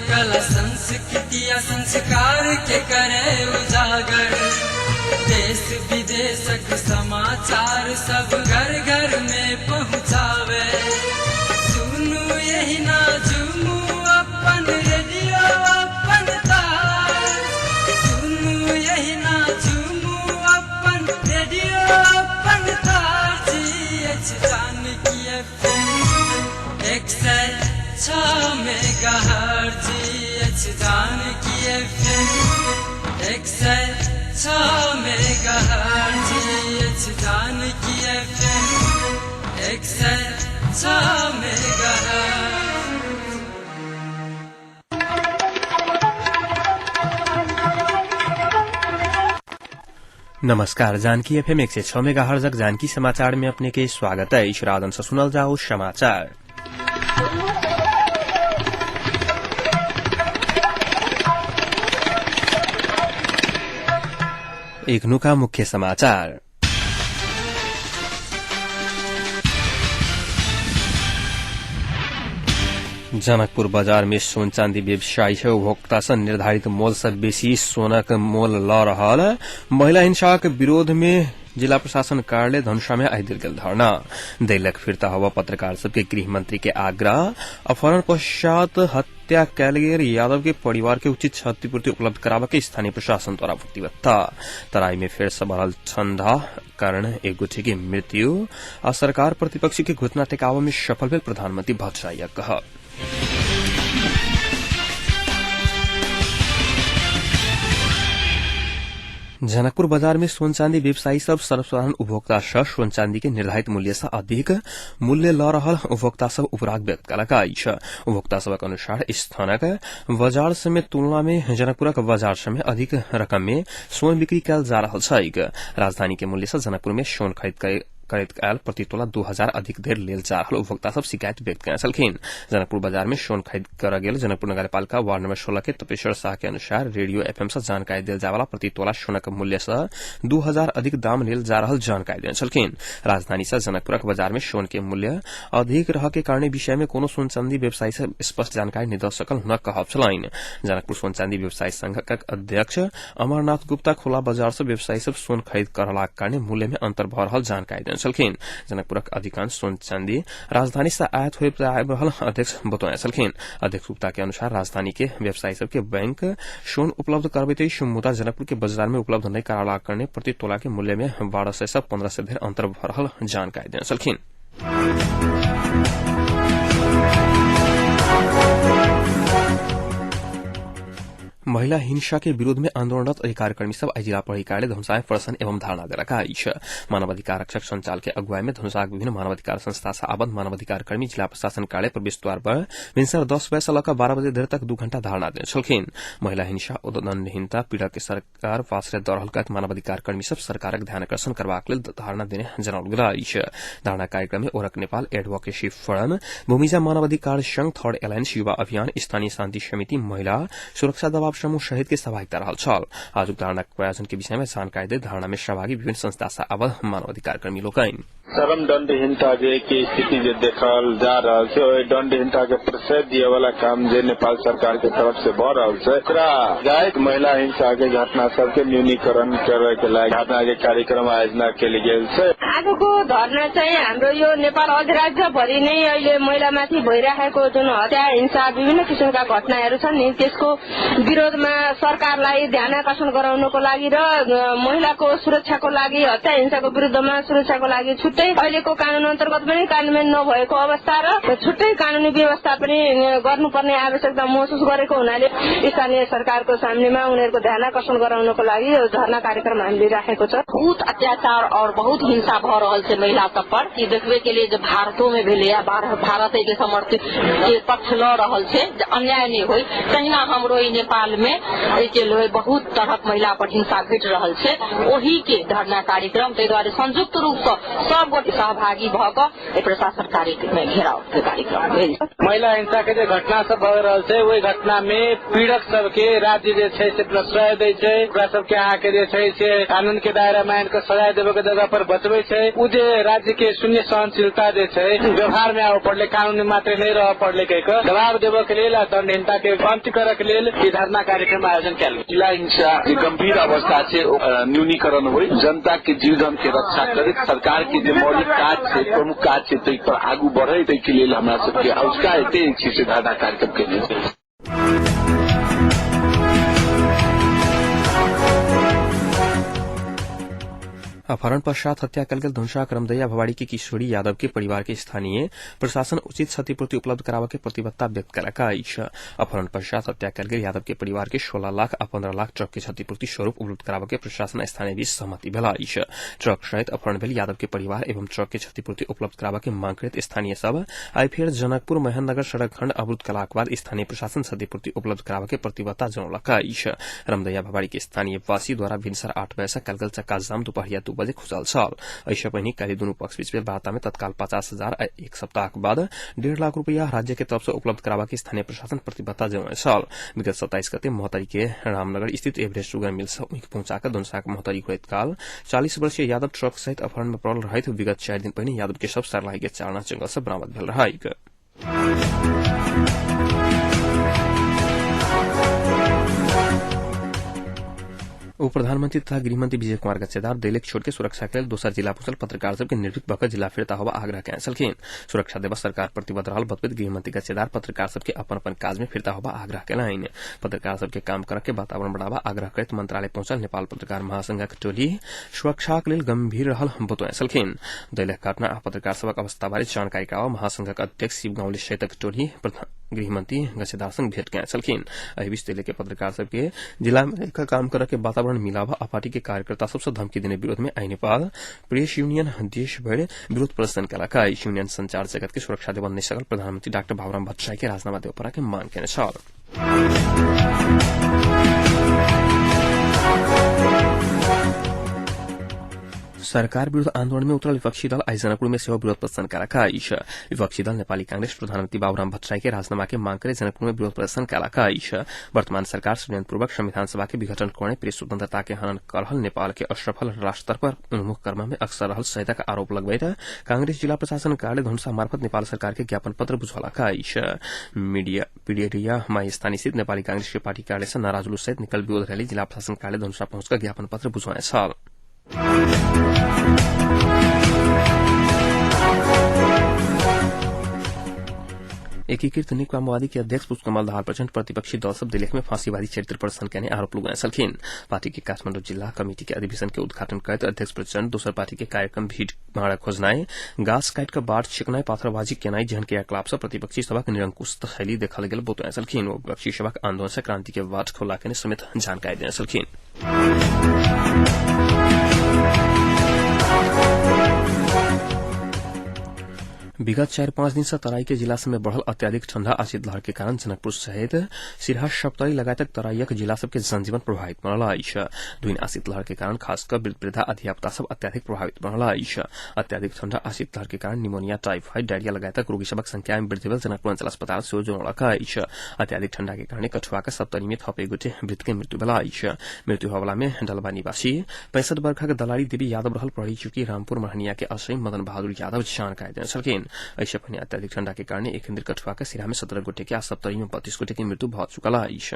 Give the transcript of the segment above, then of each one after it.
कला संस्कृति आ संस्कार के करे उजागर। देश विदेशक समाचार सब घर घर में पहुँचावे। सुनू यही ना झूमू अपन रेडियो अपन तार। सुनू यही ना झूमू अपन रेडियो अपन तार। जी Janaki FM 106 megahertz. Janaki FM 106 megahertz. Janaki FM 106 megahertz. नमस्कार, जानकी एफएम 106 मेगाहर्जक जानकी समाचार में अपने के स्वागत है। ईश्वरादन से सुनल जाओ समाचार। एखनुका मुख्य समाचार। जनकपुर बाजार में सोन चांदी व्यवसायी से उपभोक्ता से निर्धारित मोल से बेसी सोनक मोल ल रहल महिला हिंसाक विरोध में जिला प्रशासन कार्यालय धनुषा में आइ देल गेल धरना। दैलक फिर्ता हवा पत्रकार सबके गृह मंत्री के आग्रह। अपहरण पश्चात हत्या कैल गेल यादव के परिवार के उचित क्षतिपूर्ति उपलब्ध कराबऽ के स्थानीय प्रशासन द्वारा प्रतिबद्धता। तराई में फेर से बढ़ल ठंडा कारण एक गोटे के मृत्यु आ सरकार प्रतिपक्ष के घुटना टेकाबऽ में सफल भेल प्रधानमंत्री भट्टराई कहब। जनकपुर बाजार में सोन चांदी व्यवसायी सब सर्वसाधारण उपभोक्ता सँ सोन चांदी के निर्धारित मूल्य से अधिक मूल्य ल रहल उपभोक्ता सब उपराग व्यक्त कलक अछि। उपभोक्ता सबक अनुसार स्थानक बाजार समेत तुलना में जनकपुरक बाजार समेत अधिक रकम में सोन बिक्री कैल जा रहल छैक। राजधानी के मूल्य से जनकपुर में सोन खरीद करैत आयल प्रति तोला 2000 अधिक धरि लेल जा रहल उपभोक्ता सब शिकायत व्यक्त कयने छलखिन। जनकपुर बाजार में सोन खरीद कर गेल जनकपुर नगरपालिका वार्ड नंबर 16 के तपेश्वर शाह के अनुसार रेडियो एफएम से जानकारी देल जाय वाला प्रति तोला सोनक मूल्य से 2000 अधिक दाम लेल जा रहल जानकारी देने छलखिन। राजधानी से जनकपुरक बाजार में सोन के मूल्य अधिक रह के कारण विषय में कोनो सोन चांदी व्यवसायी से स्पष्ट जानकारी नहि दऽ सकल हुनक कहब छलनि। जनकपुर सोन चांदी व्यवसायी संघक अध्यक्ष अमरनाथ गुप्ता खुला बाजार से व्यवसायी सब सोन खरीद करलाक कारण मूल्य में अंतर भऽ रहल जानकारी देने छलखिन। जनकपुरक अधिकांश सोन चांदी राजधानी से आयात होइत आबि रहल अध्यक्ष बतौने छलखिन। अध्यक्ष गुप्ता के अनुसार राजधानी के व्यवसायी सबके बैंक सोन उपलब्ध करबैत अछि, मुदा जनकपुर के बाजार में उपलब्ध नहि करालाक कारणे प्रति तोला के मूल्य में 1200 से 1500 धरि अंतर भऽ रहल जानकारी देने छलखिन। महिला हिंसा के विरोध में आंदोलनरत अधिकारकर्मी सब आइ जिला प्रहरी कार्यालय धनुषा में प्रदर्शन एवं धरना देलक अछि। मानवाधिकार रक्षक संचाल के अगुवाई में धनुषाक विभिन्न मानवाधिकार संस्था से आबद्ध मानवाधिकार कर्मी जिला प्रशासन कार्यालय प्रवेश द्वार पर भिनसर 10 बजे से लऽ 12 बजे धरि तक 2 घंटा धरना देने छलखिन। महिला हिंसा दंडहीनता पीड़क के सरकार पाश्रय दऽ रहल कहैत मानवाधिकार कर्मी सब सरकारक ध्यानाकर्षण करबाक लेल धरना देने जनाओल गेल अछि। धरना कार्यक्रम में ओरक नेपाल एडवोकेसी फोरम, भूमिजा मानवाधिकार संघ, थर्ड एलायंस युवा अभियान, स्थानीय शांति समिति, महिला सुरक्षा दबाव समूह सहित के सहभागिता रहल छल। आजुक धरना आयोजन के विषय में जानकारी दैत धरना में सहभागी विभिन्न संस्था से आबद्ध मानवाधिकार कर्मी लोकनि चरम दंडहीनता जे के स्थिति जे देखल जा रहल छै, ओहि दंडहीनता के प्रश्रय दिए वाला काम जे नेपाल सरकार के तरफ से भऽ रहल छै, ओकरा जाइत महिला हिंसा के घटना सबके न्यूनीकरण करे के लागि घटना के कार्यक्रम आयोजना कयल गेल छै। आजको धरना चाहिँ हाम्रो यो नेपाल अधिराज्यभरि नै अहिले महिलामाथि भइरहेको जुन हत्या हिंसा विभिन्न किसिमका घटनाहरू छन् नि, त्यसको विरोधमा सरकारलाई ध्यान आकर्षण गराउनको लागि र महिलाको सुरक्षाको लागि, हत्या हिंसाको विरुद्धमा सुरक्षाको लागि छुट्टै अहिलेको कानून अन्तर्गत पनि कार्यान्वयन नभएको अवस्था र छुट्टै कानूनी व्यवस्था पनि गर्नुपर्ने आवश्यकता महसुस गरेको हुनाले स्थानीय सरकारको सामनेमा उनीहरूको ध्यान आकर्षण गराउनको लागि यो धरना कार्यक्रम हामीले राखेको छ। बहुत अत्याचार और बहुत हिंसा भऽ रहल छै महिला सब पर। ई देखबे के लिए जे भारतो में भेलैया, भारत के समर्थित के पक्ष लऽ रहल छै जे अन्याय नहि होइ, तहिना हमरो ई नेपाल मे एहिके लेल बहुत तरहक महिला पर हिंसा घटि रहल छै, ओहि के धरना कार्यक्रम। ताहि दुआरे संयुक्त रूप से सब गोटे सहभागी भऽ कऽ एहि प्रशासन कार्य में घेराव के कार्यक्रम भेल। महिला हिंसा के जे घटना सब भऽ रहल छै ओहि घटना में पीड़क सबके राज्य जे छै से प्रश्रय दै छै, ओकरा सबके अहाँके जे छै से कानून के दायरा में आनि कऽ सजाय देबे के जगह पर बचबै छै। ओ जे राज्य के शून्य सहनशीलता जे छै व्यवहार में आबऽ पड़लै, कानून मात्र नहि रहऽ पड़लै कहि कऽ दबाव देबऽ के लेल आ दंडहीनता के अंत करऽ के लेल ई धरना कार्यक्रम आयोजन कयल गेल। महिला हिंसा जे गंभीर अवस्था छै न्यूनीकरण होइ, जनता के जीवन के रक्षा करैत सरकार के जे मौलिक काज छै, प्रमुख काज छै, ताहि पर आगू बढ़े, ताहि के लेल हमरा सबके अजुका एते छै से धरना कार्यक्रम केने छै। अपहरण पश्चात हत्या कयल गेल धनुषा करमदैया भवाड़ी के किशोरी यादव के परिवार के स्थानीय प्रशासन उचित क्षतिपूर्ति उपलब्ध कराबऽ के प्रतिबद्धता व्यक्त कयलक अछि। अपहरण पश्चात हत्या कयल गेल यादव के परिवार के 16 लाख आ 15 लाख ट्रक के क्षतिपूर्ति स्वरूप उपलब्ध कराबऽ के प्रशासन स्थानीय बीच सहमति भेल अछि। ट्रक सहित अपहरण भेल यादव के परिवार एवं ट्रक के क्षतिपूर्ति उपलब्ध कराबऽ के मांग करैत स्थानीय सब आइ फेर जनकपुर महेन्द्रनगर सड़क खंड अवरूद्ध कयलाक बाद स्थानीय प्रशासन क्षतिपूर्ति उपलब्ध कराबऽ के प्रतिबद्धता जनौलक अछि। रमदैया भवाड़ी के स्थानीय वासी द्वारा भिनसर 8 बजे सँ कयल गेल चक्का जाम दुपहरिया 2 बजे खुजल छल। एहिसँ पहिने काल्हि दुनू पक्ष बीच भेल वार्ता में तत्काल 50,000 आ एक सप्ताहक बाद 1.5 लाख रुपया राज्य के तरफ से उपलब्ध कराबऽ के स्थानीय प्रशासन प्रतिबद्धता जनौने छल। विगत 27 गते महोत्तरी के रामनगर स्थित एवरेस्ट सुगर मिल से ऊख पहुंचा कऽ धनुषाक महोत्तरी घुरैत काल 40 वर्षीय यादव ट्रक सहित अपहरण में पड़ल रहैत। विगत 4 दिन पहिने यादव के शव सर्लाही के चारणा जंगल से बरामद भेल रहैक। उप प्रधानमंत्री तथा गृहमंत्री विजय कुमार गच्छेदार दैलेख छोड़ के सुरक्षा के लेल दोसर जिला पहुंचल पत्रकार सबके निर्भीक भऽ जिला फिर्ता होबा आग्रह कयने छलखिन। सुरक्षा देबा सरकार प्रतिबद्ध रहल बतबैत गृहमंत्री गच्छेदार पत्रकार सबके अपन अपन काज में फिर्ता होबा आग्रह कयलनि। पत्रकार सबके काम करऽ के वातावरण बनाबा आग्रह करैत मंत्रालय पहुंचल नेपाल पत्रकार महासंघक टोली सुरक्षाक लेल गंभीर रहल बतौने छलखिन। दैलेख घटना आ पत्रकार सबक अवस्था बारे जानकारी कराबऽ महासंघक अध्यक्ष शिव गाउँले सहितक टोली गृहमंत्री गच्छेदार संग भेंट कयने छलखिन। एहि बीच दैलेख के पत्रकार सबके जिला में रहिकऽ काम करऽ के वातावरण मिलाबऽ आ पार्टी के कार्यकर्ता सबसँ धमकी देने विरोध में आइ नेपाल प्रेस यूनियन देश भरि विरोध प्रदर्शन कयलक अछि। यूनियन संचार जगत के सुरक्षा देबऽ नहि सकल प्रधानमंत्री डाक्टर बाबूराम भट्टराई के राजीनामा देबऽ पड़ऽ के मांग कयने छल। सरकार विरूद्ध आन्दोलन में उतरल विपक्षी दल आइ जनकपुर में सेहो विरोध प्रदर्शन कयलक अछि। विपक्षी दल नेपाली कांग्रेस प्रधानमंत्री बाबूराम भट्टराई के राजीनामा के मांग करैत जनकपुर में विरोध प्रदर्शन कयलक अछि। वर्तमान सरकार षड्यंत्रपूर्वक संविधान सभा के विघटन करने प्रेस स्वतंत्रता के हनन कर रहल नेपाल के असफल राष्ट्रतर्फ उन्मुख कर्म में अक्सर रहल सहितक आरोप लगबैत कांग्रेस जिला प्रशासन कार्यालय धनुषा मार्फत नेपाल सरकार के ज्ञापन पत्र बुझौलक अछि। मीडिया पीडिया माई स्थानीय स्थित नेपाली कांग्रेस के पार्टी कार्यालय से नाराज जुलूस सहित निकल विरोध रैली जिला प्रशासन कार्यालय धनुषा पहुंचकर ज्ञापन पत्र बुझौने छल। एकीकृत नेकपा माओवादी के अध्यक्ष पुष्पकमल दाहाल प्रचण्ड प्रतिपक्षी दल सब दैलेख में फांसीवादी चरित्र प्रदर्शन कयने आरोप लगौने छलखिन। पार्टी के काठमाडौँ जिल्ला कमिटी के अधिवेशन के उद्घाटन करैत अध्यक्ष प्रचण्ड दोसर पार्टी के कार्यक्रम भीड़ मारऽ खोजनाइ, गाछ काटि कऽ बाट छेकनाइ, पाथरबाजी केनाइ जेहन क्रियाकलाप सँ प्रतिपक्षी सभक निरंकुश शैली देखल गेल बतौने छलखिन। ओ विपक्षी सभक आन्दोलन सँ क्रांति के बाट खोला केने समेत जानकारी देने छलखिन। विगत 4-5 दिन से तराई के जिला सब में बढ़ल अत्याधिक ठंडा आ शीतलहर के कारण जनकपुर सहित सिरहा, सप्तरी लगायतक तराईक जिला सबके जनजीवन प्रभावित बनल अछि। दुइन आ शीतलहर के कारण खास कऽ वृद्ध वृद्धा आ धियापुता सब अत्याधिक प्रभावित बनल अछि। अत्याधिक ठंडा आ शीतलहर के कारण निमोनिया, टाइफाइड, डायरिया लगायतक रोगी सबक संख्या में वृद्धि भेल जनकपुर अंचल अस्पताल सेहो जनौलक अछि। अत्याधिक ठंडा के कारण कठुआ के सप्तरी में थप एक गोटे वृद्ध के मृत्यु भेल अछि। मृत्यु होवला में डलबा निवासी 65 वर्षक दलाली देवी यादव रहल प्रहरी चौकी रामपुर मरहनिया के असई मदन बहादुर यादव जानकारी देने छलखिन। एहिसँ पहिने अत्याधिक ठंडा के कारण एखन धरि कठुआ के सिरहा में 17 गोटे के आ सप्तरी में 32 गोटे के मृत्यु भऽ चुकल अछि।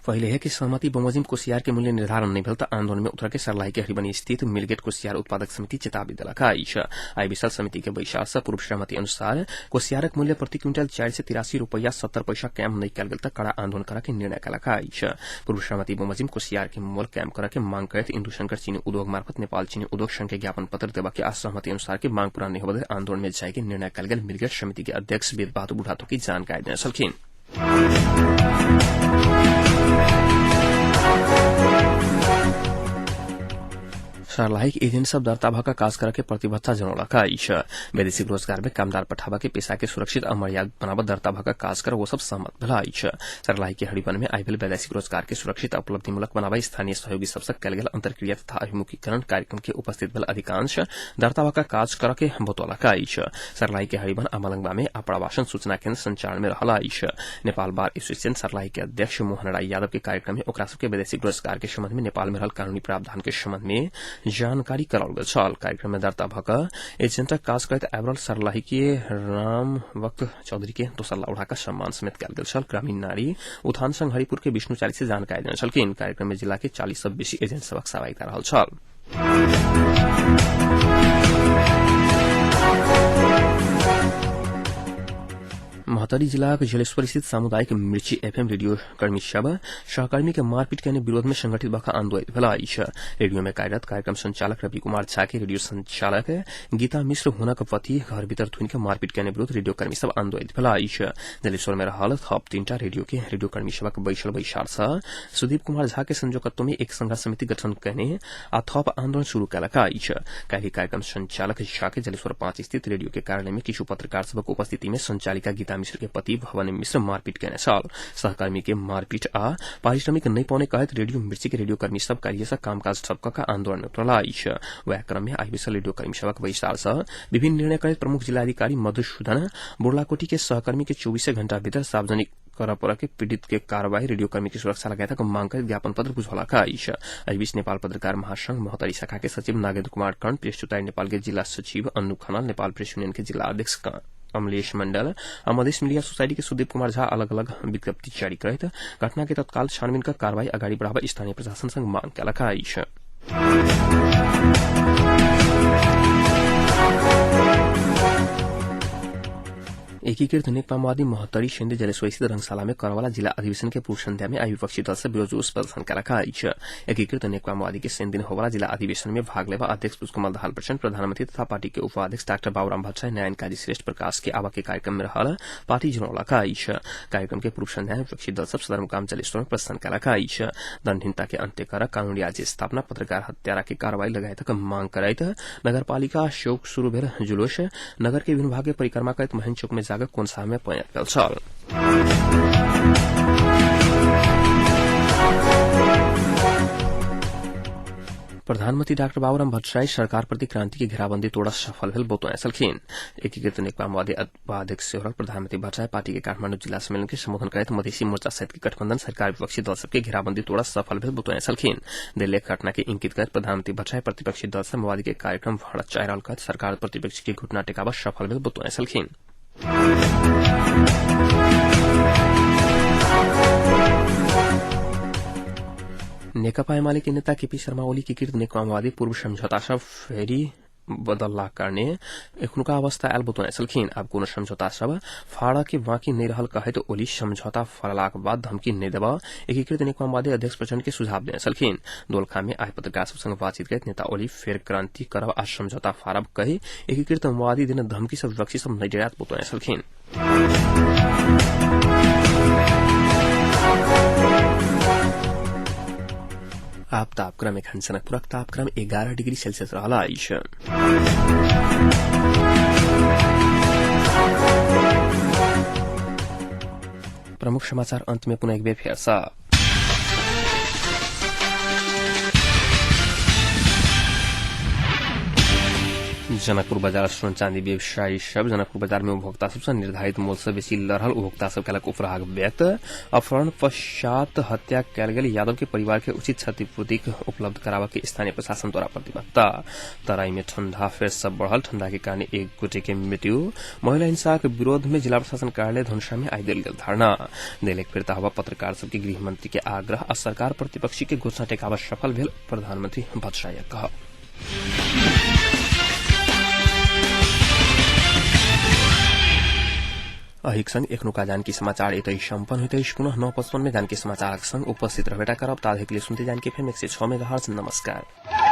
पहिले है कि सहमति बमोजिम कोशियार के मूल्य निर्धारण नहीं भेल त आंदोलन में उतर के सर्लाही के हरिबनी स्थित मिलगेट कोशियार उत्पादक समिति चेतावनी देलक अछि। आइ विशाल समिति के बैसार से पूर्व सहमति अनुसार कोशियारक मूल्य प्रति क्विंटल 483 रुपया 70 पैसा कायम नहीं कयल गेल त कड़ा आंदोलन करऽ के निर्णय कयलक अछि। पूर्व सहमति बमोजिम कोशियार के मोल कायम करऽ के मांग करैत इन्दुशंकर चीनी उद्योग मार्फत नेपाल चीनी उद्योग संघ के ज्ञापन पत्र देबऽ के आ सहमति अनुसार के मांग पूरा नहीं होबे आंदोलन में जाय के निर्णय कयल गेल मिलगेट समिति के अध्यक्ष वेद बहादुर बुढ़ाथोकी जानकारी देने छलखिन। सर्लाहीक एजेंट सब दर्ता भऽ कऽ काज करऽ के प्रतिबद्धता जनौलक अछि। वैदेशिक रोजगार में कामदार पठाबऽ के पेशा के सुरक्षित आ मर्यादित बनाबऽ दर्ता भऽ कऽ काज कर वो सब सहमत भेल अछि। सर्लाही के हरिवन में आइ भेल वैदेशिक रोजगार के सुरक्षित आ उपलब्धिमूलक बनाबऽ स्थानीय सहयोगी सबसँ कयल गेल अंतर्क्रिया तथा अभिमुखीकरण कार्यक्रम के उपस्थित भेल अधिकांश दर्ता भऽ कऽ काज करऽ के बतौलक अछि। सर्लाही के हरिवन आ मलंगवा में आप्रवासन सूचना केन्द्र संचालन में रहल अछि। नेपाल बार एसोसिएशन सर्लाही के अध्यक्ष मोहन राय यादव के कार्यक्रम में ओकरा सबके वैदेशिक रोजगार के संबंध में नेपाल में रहल कानूनी प्रावधान के संबंध में जानकारी कराओल गेल छल। कार्यक्रम में दर्ता भऽ कऽ एजेंटक काज करैत आबि रहल सर्लाही के राम वक्त चौधरी के दोसर उठा कऽ सम्मान समेत कयल गेल छल। ग्रामीण नारी उत्थान संघ हरिपुर के विष्णु चाली से जानकारी देने छलखिन। कार्यक्रम में जिला के 40 से बेसी एजेंट सबक सहभागिता रहल छल। महोत्तरी जिलाक जलेश्वर स्थित सामुदायिक मिर्ची एफएम रेडियो कर्मी सब सहकर्मी के मारपीट के विरोध में संगठित भऽ आंदोलित भेल अछि। रेडियो में कार्यरत कार्यक्रम संचालक रवि कुमार झा के रेडियो संचालक गीता मिश्र हुनक पति घर भीतर थुनि के मारपीट के विरोध रेडियो कर्मी सब आंदोलित भेल अछि। जलेश्वर में रहल थप 3टा रेडियो के रेडियो कर्मी सबक बैसल बैसार सँ सुदीप कुमार झा के संयोजकत्व में एक संघर्ष समिति गठन कयने आ थप आंदोलन शुरू कयलक अछि। काल्हि कार्यक्रम संचालक झा के जलेश्वर 5 स्थित रेडियो के कार्यालय में किछु पत्रकार सबक उपस्थिति में संचालिका गीता मिश्र के पति भवन मिश्र मारपीट केने छल। सहकर्मी के मारपीट आ पारिश्रमिक नहि पाउने कहैत रेडियो मिर्ची के रेडियो कर्मी सब काल्हि सँ कामकाज ठप कऽ आंदोलन में उतरल अछि। वएह क्रम में आइ बैसल रेडियो कर्मी सबक बैसार सँ विभिन्न निर्णय करैत प्रमुख जिलाधिकारी मधुसूदन बुर्लाकोटी के सहकर्मी के 24 घंटा भीतर सार्वजनिक करऽ पड़ऽ के पीड़ित के कार्रवाई रेडियो कर्मी के सुरक्षा लगायतक मांग करैत ज्ञापन पत्र बुझौलक अछि। एहि बीच नेपाल पत्रकार महासंघ महोत्तरी शाखा के सचिव नागेन्द्र कुमार कर्ण, प्रेस चुताई नेपाल के जिला सचिव अन्नू खनाल, नेपाल प्रेस यूनियन के जिला अध्यक्ष कमलेश मंडल आ मधेश मीडिया सोसाइटी के सुदीप कुमार झा अलग अलग विज्ञप्ति जारी करैत घटना के तत्काल छानबीन कऽ कार्रवाई अगाडि बढ़ाबऽ स्थानीय प्रशासन संग मांग कयलक अछि। एकीकृत नेकपा माओवादी महोत्तरी सिन्धे जलेश्वर स्थित रंगशाला में करवाला जिला अधिवेशन के पूर्व संध्या में आई विपक्षी दल से विरोध जुलूस प्रदर्शन कयलक अछि। एकीकृत नेकपा माओवादी के शनि दिन होवला जिला अधिवेशन में भाग लेबा अध्यक्ष पुष्पकमल दाहाल प्रचण्ड, प्रधानमंत्री तथा पार्टी के उपाध्यक्ष डाक्टर बाबूराम भट्टराई, नारायण काजी श्रेष्ठ प्रकाश के आवा के कार्यक्रम में रहल पार्टी जनौलक अछि। कार्यक्रम के पूर्व संध्या में विपक्षी दल सब सदरमुकाम जलेश्वर में प्रदर्शन कयलक अछि। दंडहीनता के अंत्य कर कानूनी राज्य स्थापना, पत्रकार हत्यारा के कार्रवाई लगायतक मांग करैत नगरपालिका चौक शुरू भेल जुलूस नगर के विभिन्न भाग के परिक्रमा करैत महेन्द्र चौक में जाकर कोनसा में परिणत भेल छल। प्रधानमंत्री डाक्टर बाबूराम भट्टराई सरकार प्रति क्रांति के घेराबंदी तोड़ा सफल भेल बतौने छलखिन। एकीकृत नेकपा माओवादी उपाध्यक्ष सेहो प्रधानमंत्री भट्टराई पार्टी के काठमाडौँ जिला सम्मेलन के संबोधन करैत मधेसी मोर्चा सहित के गठबंधन सरकार विपक्षी दल सबके घेराबंदी तोड़ा सफल भेल बतौने छलखिन। दैलेख घटना के इंगित करैत प्रधानमंत्री भट्टराई प्रतिपक्षी दल से माओवादी के कार्यक्रम भाड़ा चाहि रहल कहैत सरकार प्रतिपक्ष के घुटना टेकाबऽ सफल भेल बतौने छलखिन। नेकपा एमाले के नेता केपी शर्मा ओली एकीकृत नेकपा माओवादी पूर्व समझौता सब फेरि बदललाक कारणे एखनुका अवस्था आयल बतौने छलखिन। आब कोनो समझौता सब फाड़ऽ के बाँकी नहि रहल कहैत ओली समझौता फाड़लाक बाद धमकी नहि देबऽ एकीकृत नेकपा माओवादी अध्यक्ष प्रचण्ड के सुझाव देने छलखिन। दोलखा में आइ पत्रकार सब संग बातचीत करैत नेता ओली फेर क्रांति करब आ समझौता फाड़ब कहि एकीकृत माओवादी देने धमकी सब विपक्षी सब नहि डेरायत बतौने छलखिन। आप तापक्रम एखन जनकपुरक तापक्रम 11 डिग्री सेल्सियस रहल अछि। प्रमुख समाचार अंत में पुनः एक बेर फेर सँ। जनकपुर बाजार सोन चांदी व्यवसायी सब जनकपुर बाजार में उपभोक्ता सबसँ निर्धारित मोल से बेसी लड़ल उपभोक्ता सब कयलक उपराग व्यक्त। अपहरण पश्चात हत्या कयल गेल यादव के परिवार के उचित क्षतिपूर्ति उपलब्ध कराबऽ के स्थानीय प्रशासन द्वारा प्रतिबद्धता। तराई में ठंडा फेर सब बढ़ल, ठंडा के कारण एक गोटे के मृत्यु। महिला हिंसा के विरोध में जिला प्रशासन कार्यालय धनुषा में आई देल गेल धरना। दैलेख फिर्ता हुआ पत्रकार सबके गृह मंत्री के आग्रह आ सरकार प्रतिपक्षी के घोषणा टेकाबऽ सफल भेल प्रधानमंत्री भट्टराई कह। अहिक संग एखनुका जानकी समाचार एतै सम्पन्न होइत अछि। पुनः 9:55 में जानकी समाचारक संग उपस्थित रहबेटा करब। ताधरिक लिए सुनते जानकी FM 106 megahertz. नमस्कार।